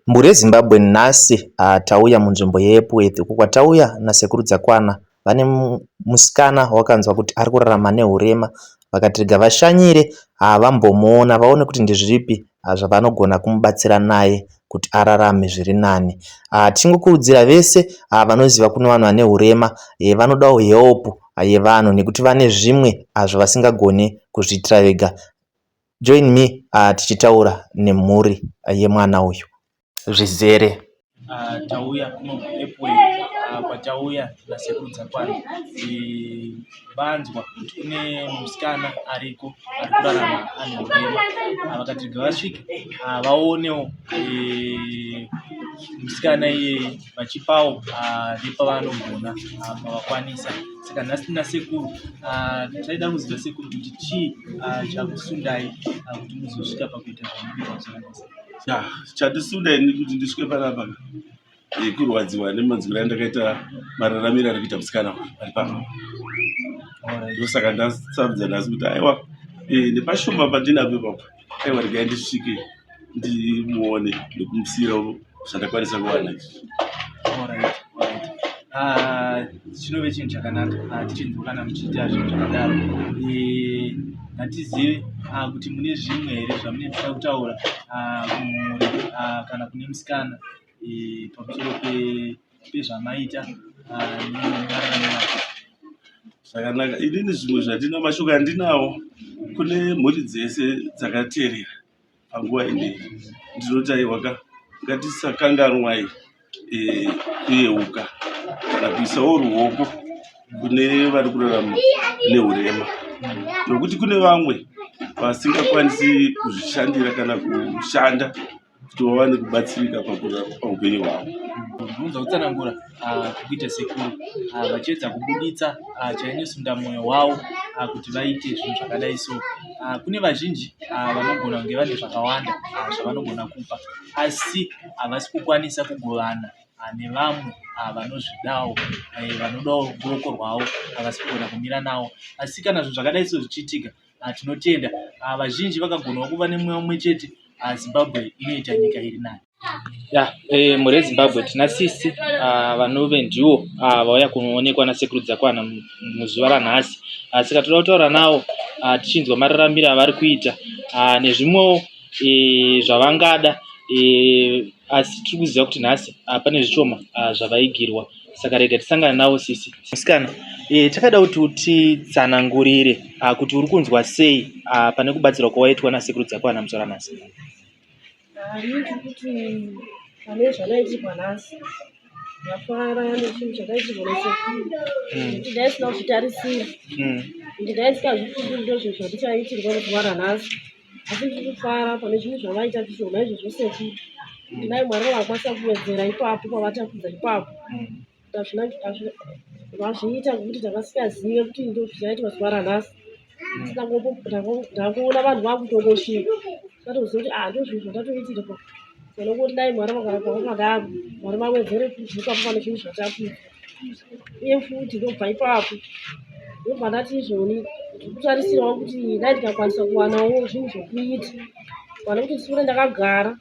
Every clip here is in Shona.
Mhuri yeZimbabwe nhasi tauya munzvimbo yeEpworth uko kwatauya nasekuru Dzakwana. Vane musikana wakanzwa kuti ari kurarama nehurema vakati rega vashanyire vambomuona vaone kuti ndezvipi zvavanogona kumubatsira naye kuti ararame zviri nani. Tichingokurudzira vese vanoziva kune vanhu vane hurema vanodawo help yevanhu nekuti vane zvimwe zvavasingagoni kuzviitira vega. Join me tichitaura nemhuri yemwana uyu zvizere. Tauya kuno kuEpworth kwatauya nasekuru Dzakwana. Vanzwa kuti kune musikana ariko ari kurarama ane hurema. Vakati rega vasvike vaonewo musikana iyeye vachipawo nepavanogona pavakwanisa. Saka nhasi tina sekuru, taida kuziva sekuru kuti chii chakusundai kuti muzosvika pakuita zvamunoita zvakanaka. Ya, chandisunda ini kuti ndisvike panapa kurwadziwa nemanzwiro andakaita mararamiro ari kuita musikana uyu ari pano. Ndosaka ndasarudza nhasi kuti aiwa nepashoma pandinapo ipapo aiwa regai ndisvike ndimuone nekumusiyira zvandakwanisa kuwana izvi. Chinove chinhu chakanaka tichinzwa kana muchiita zvinhu zvakadaro. Hatizive kuti mune zvimwe here zvamunenge muchida kutaura kumhuri kana kune musikana pamusoro pezvamaita nemararamiro ake. Zvakanaka, inini zvimwe zvandina mashoko andinawo kune mhuri dzese dzakateerera panguva ineyi ndinoti aiwa ka ngatisakanganwai kuyeuka kana kuisawo ruoko kune vari kurarama nehurema nokuti kune vamwe vasingakwanisi kuzvishandira kana kushanda kuti vawane kubatsirika paupenyu hwavo. Ndinounza kutsanangura kukuita sekuru vachiedza kubuditsa chainyosunda mwoyo wavo kuti vaite zvinhu zvakadai so. Kune vazhinji vanogona kunge vane zvakawanda zvavanogona kupa asi havasi kukwanisa kugovana nevamwe vanozvidawo, vanodawo ruoko rwavo havasi kugona kumira navo. Asi kana zvinhu zvakadai so zvichiitika tinotenda vazhinji vakagonawo kuva nemweya mumwe chete Zimbabwe inoita nyika iri nani. Ya, mhuri yeZimbabwe tina sisi vanove ndivo vauya kunoonekwa nasekuru Dzakwana muzuva ranhasi. Saka toda kutaura navo tichinzwa mararamiro avari kuita nezvimwewo zvavangada asi tiri kuziva kuti nhasi pane zvishoma zvavaigirwa. Saka rega tisangane navo sisi. Musikana, takada kuti utitsanangurire kuti uri kunzwa sei pane kubatsirwa kwawaitwa nasekuru Dzakwana muzuva ranhasi. Ini ndiri kuti pane zvandaitirwa nhasi ndafara nechinhu chandaitirwa nasekuru nekuti ndaisina kuzvitarisira ende ndaisikazvifungi kuti ndozvinhu zvandichaitirwa muzuva ranhasi asi ndiri kufara pane zvinhu zvavaita zvishoma izvozvo sekuru kuti dai Mwari vakakwanisa kuwedzera ipapo pavatapudza ipapo vazviita ngekuti takasingazive kuti ndozvichaitwa zuva ranhasi. Ndangoona vanhu vakutongosvika tatoziva kuti ah ndozvinhu zvatatoitirwa. Tinongoti dai Mwari vakaramba vakadaro Mwari vawedzere futi ipapo pane zvinhu zvatakuita. Uye futi ndobva ipapo ndobva ndati izvoni ndikutarisirawo kuti dai ndikakwanisa kuwanawo zvinhu zvokuita pane kuti ndiswere ndakagara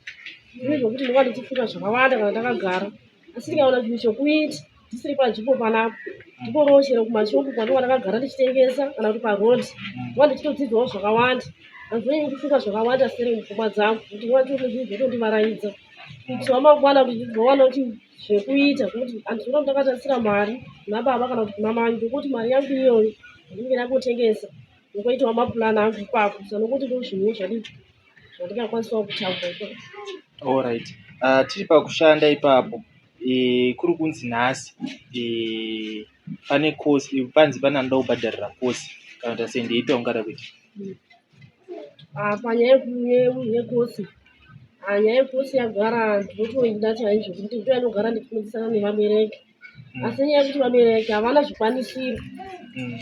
zvinhu zvokuti ndinova ndichifunga zvakawanda kana ndakagara asi ndikawana chinhu chokuita ndisiri panzvimbo panapa ndikorowo chero kumashopu kwandinova ndakagara ndichitengesa kana kuti paroad ndinova ndichitodzidzawo zvakawanda handizonyanyi kufunga zvakawanda sere mupfungwa dzangu kuti ndinova nditori zvinhu zvotondivaraidza kuitirawo mangwana kuti ndizowana kuti zvekuita zvekuti handizorambi ndakatarisira mari kuna baba kana kuti kuna mai ndokuti mari yangu iyoyo ndinenge ndangotengesa ndokuitawo mapulani angu ipapo so nokuti ndozvimwewo zvadii zvandingakwanisawo kutaura ipapo. Alright. Tiri pakushanda ipapo kuri kunzi nhasi pane course panzi pane anoda kubhadharira course kana kuti sei ndeipi yaungada kuita? Ah, panyaya yekosi ah, nyaya yekosi yagara ndinotoida chaizvo kuti ndiyo inogara ndichifundisana nevabereki asi nyaya yekuti vabereki havana zvikwanisiro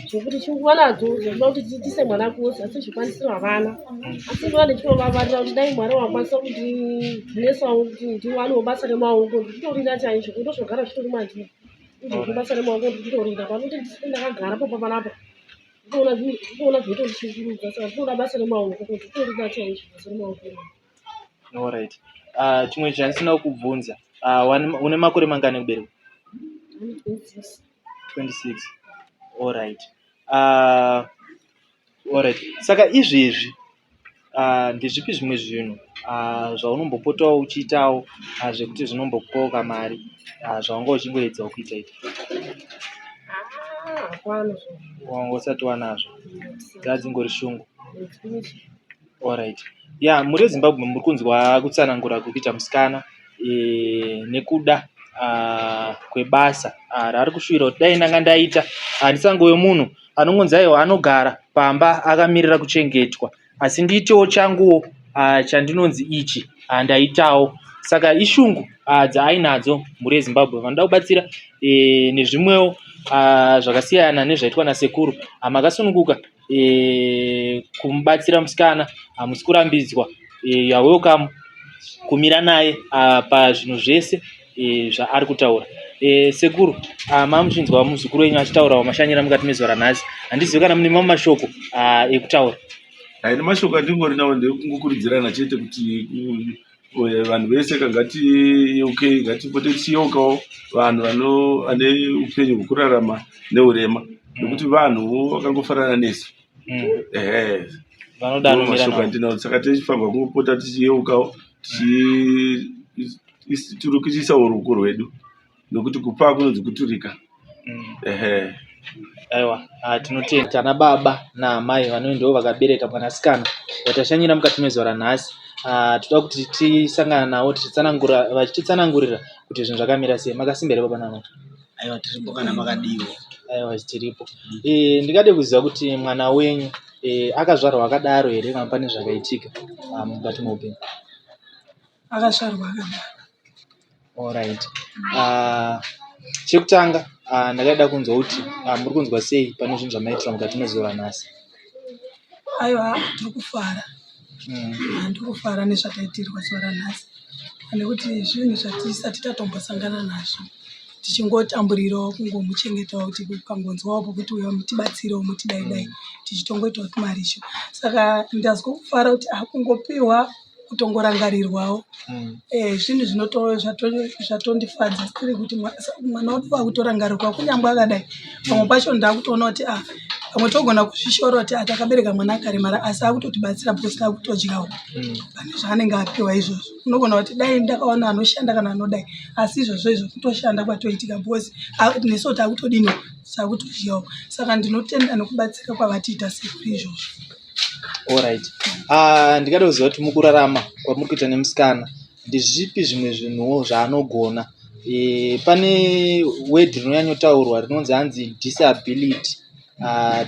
zvekuti shungu vanadzo zvekuda kuti tiitise mwana kosi asi zvikwanisiro havana asi ndova ndichitovavarira kuti dai mwari wakwanisa kundinesawo kuti ndiwanewo basa remaoko ndichitorida chaizvo kuti ndozvogara zvitori mandiri izvozvo basa remaoko ndichitorida panoti ndisiti ndakagara papa panapa ndikuona zvinotondishungurudza saka ndinoda basa remaoko kuti nditorida chaizvo basa remaoko. Alright. Chimwe chandisina kukubvunza, une makore mangani ekuberekwa? 26. 26. Alright. Alright. Saka izvezvi ndezvipi zvimwe zvinhu zvaunombopotawo uchiitawo zvekuti zvinombokupawo kamari zvawanga uchingoedzawo kuita ita? Ah, hapana zvo. Wanga usati wanazvo. Dzadzingori shungu. Alright. Ya, mhuri yeZimbabwe muri kunzwa kutsanangura kuri kuita musikana nekuda kwebasa raari kushuvira kuti dai ndanga ndaita handisangove munhu anongonzi aiwa anogara pamba akamirira kuchengetwa asi ndiitewo changuwo chandinonzi ichi ndaitawo. Saka ishungu dzaainadzo mhuri yeZimbabwe vanoda kubatsira nezvimwewo zvakasiyana nezvaitwa nasekuru makasununguka kumubatsira musikana hamusi kurambidzwa you are welcome kumira naye pazvinhu zvese zvaari kutaura. Sekuru mamuchinzwa muzukuru wenyu achitaura wamashanyira mukati mezuva ranhasi handizivi kana mune mamwe mashoko ekutaura. Haina mashoko andingori nawo ndekungokurudzirana chete kuti vanhu vese ka ngatiyeukei ngatipote tichiyeukawo vanhu vane upenyu hwekurarama neurema nekuti vanhuwo vakangofanana nesu. Ehe. Vanoda anomira Mashoko nawo. andinawo saka tichifanirwa kungopota tichiyeukawo tichiisawo ruoko rwedu nokuti kupa kunonzi kuturika. Ehe. Aiwa, tinotenda ana baba naamai vanove ndivo vakabereka mwanasikana watashanyira mukati mezuva ranhasi. Toda kuti tisangana navo tichitsanangura vachititsanangurira kuti zvinhu zvakamira sei. Makasimba here baba naamai? Aiwa tiripo kana makadiwo. Aiwa tiripo. Ndingade kuziva kuti mwana wenyu akazvarwa akadaro here kana pane zvakaitika mukati meupenyu? Akazvarwa akadaro. Alright. Chekutanga ndakada kunzwa kuti muri kunzwa sei pane zvinhu zvamaitirwa mukati mezuva ranhasi? Aiwa tiri kufara. Ndiri kufara nezvataitirwa zuva ranhasi nekuti zvinhu zvatisati tatombosangana nazvo tichingotamburirawo kungomuchengetawo kuti ukangonzwawo pokuti uya mutibatsirewo mutidai dai tichitongoitawo tumaricho saka ndazwa kufara kuti akungopiwa kutongorangarirwawo zvinhu zvatondifadza tiri kuti mwana wedu akutorangarirwa kunyange akadai pamwe pacho ndakutoona kuti ah pamwe togona kuzvishora kuti ah takabereka mwana akaremara asi akutotibatsira because takutodyawo pane zvaanenge apiwa izvozvo unogona kuti dai ndakaona anoshanda kana anodai asi izvozvo izvo kutoshanda kwatoitika because nesuwo takutodini takutodyawo saka ndinotenda nekubatsira kwavatiita sekuru izvozvo. Alright. Ndingada kuziva kuti mukurarama kwamuri kuita nemusikana ndezvipi zvimwe zvinhuwo zvaanogona. Pane word rinonyanyotaurwa rinonzi hanzi disability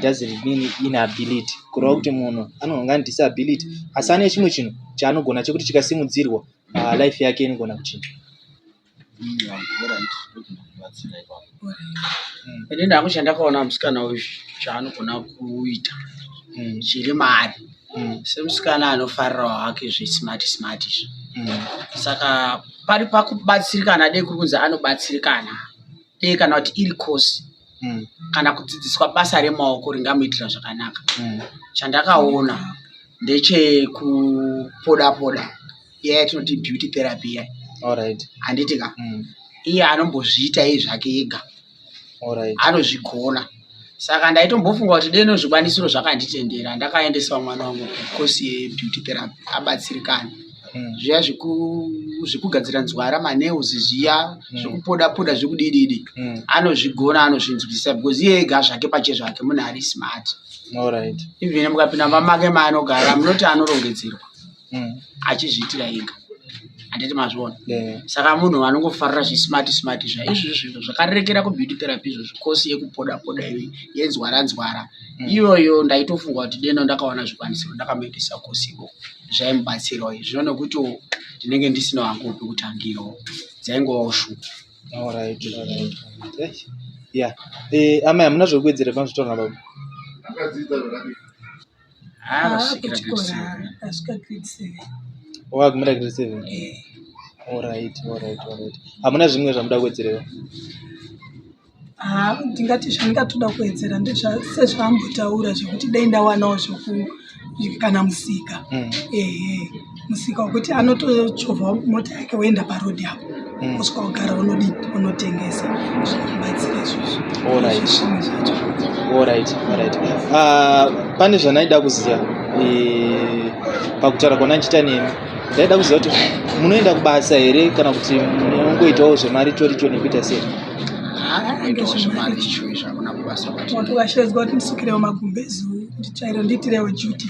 doesn't mean inability. Kureva kuti munhu anogona ane disability asi ane chimwe chinhu chaanogona chekuti chikasimudzirwa life yake inogona kuchinja. Ini hangu chandakaona musikana uyu chaanogona kuita chiri maari semusikana anofarirawo hake zvesmart smart izvi saka pari pakubatsirikana dei kuri kunzi anobatsirikana dei kana kuti iri kosi kana kudzidziswa basa remaoko ringamuitira zvakanaka. Chandakaona ndechekupoda poda iya yatinoti beauty therapy iya. Alright. Handiti ka? Iye anombozviita iye zvake ega. Alright. Anozvigona. Saka ndaitombofunga kuti deno zvikwanisiro zvakanditendera ndakaendesawo mwana wangu kukosi yebeauty therapy abatsirikane. Zviya zvekugadzira nzwara manails zviya zvekupoda poda zvekudididi anozvigona anozvinzwisisa because iye ega zvake pachezvake munhu ari smart. Alright. Even mukapinda mumba make maanogara munoti anorongedzerwa achizviitira ega. Handiti mazviona? Yeah. Saka munhu anongofarira zvismart smart zva izvozvo zvinhu zvakarerekera kubeauty therapy izvozvo kosi yekupoda poda iyo yenzwara nzwara iyoyo ndaitofunga kuti deno ndakawana zvikwanisiro ndakamuendesa kosi ikoko zvaimubatsirawo izvi zvino nekuti ndinenge ndisina hangu pekutangirawo dzaingovawo shungu. Alright, alright. alright. Yeah. Amai hamuna zvekuwedzera panozvitaura nababa. Akadzidza zvakadii? Akasvikira grade Kuchikora seven. akasvika grade seven. Wakagumira grade 7. Eh. Alright, alright, alright. Hamuna zvimwe zvamuda kuwedzerera? Haa ndingati zvandingatoda kuwedzera sezvaambotaura zvekuti dai ndawanawo zvoku kana musika. Ehe. Musika wekuti anotochovha mota yake woenda parodhi apo osvika ogara onodii onotengesa zvinomubatsira izvozvo. Zvimwe zvacho. Alright, alright. Pane zvandaida kuziva pakutaura kwandandichiita nemi. Ndaida kuziva kuti munoenda kubasa here kana kuti munongoitawo zvemaricho-richo nekuita sei? Kuitawo zvemaricho izvo hakuna kubasa kwati. Wakashedzwa kuti ndisukirewo magumbezi nditsvaire ndiitirewo duty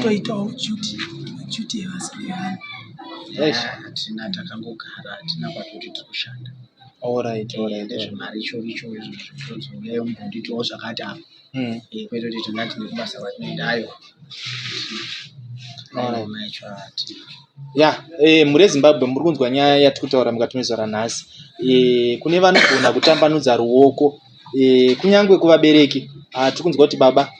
toitawo duty duty yebasa revanhu. Eish. Hatina takangogara hatina kwatoti tiri kushanda. Alright, alright. Ndezvemaricho richo izvo zvekutonzi uyai mumbondiitawo zvakati apa. Kwete kuti tingati nekubasa kwatinoenda aiwa. Alright. Maricho hatina. Ya, mhuri yeZimbabwe muri kunzwa nyaya yatiri kutaura mukati mezuva ranhasi. Kune vanogona kutambanudza ruoko kunyange kuvabereki tiri kunzwa kuti baba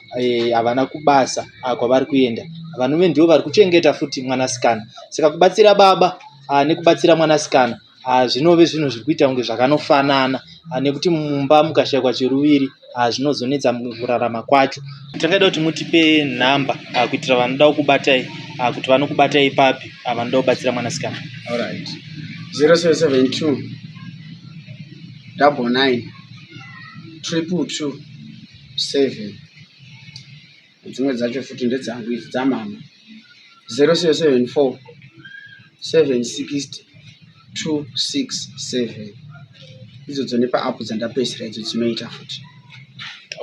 havana kubasa kwavari kuenda. Varume ndivo vari kuchengeta futi mwanasikana. Saka kubatsira baba nekubatsira mwanasikana zvinove zvinhu zviri kuita kunge zvakanofanana nekuti mumba mukashaikwa cheruviri zvinozonetsa mukurarama kwacho. Tangada kuti mutipe nhamba kuitira vanoda kukubatai kuti vanokubatai papi vanoda kubatsira mwanasikana. Alright. 0772 99 222 7. Dzimwe dzacho futi ndedzangu idzi dzamama. 0774 760 267. Idzodzo nepaapp dzandapedzisira idzo dzinoita futi.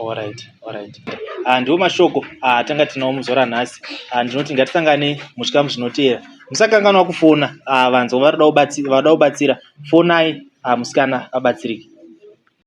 Alright, alright. Ndiwo mashoko atanga tinawo muzuva ranhasi. Ndinoti ngatisangane muzvikamu zvinoteera. Musakanganwa kufona vanzwa varikuda kubatsira, fonai musikana abatsirike.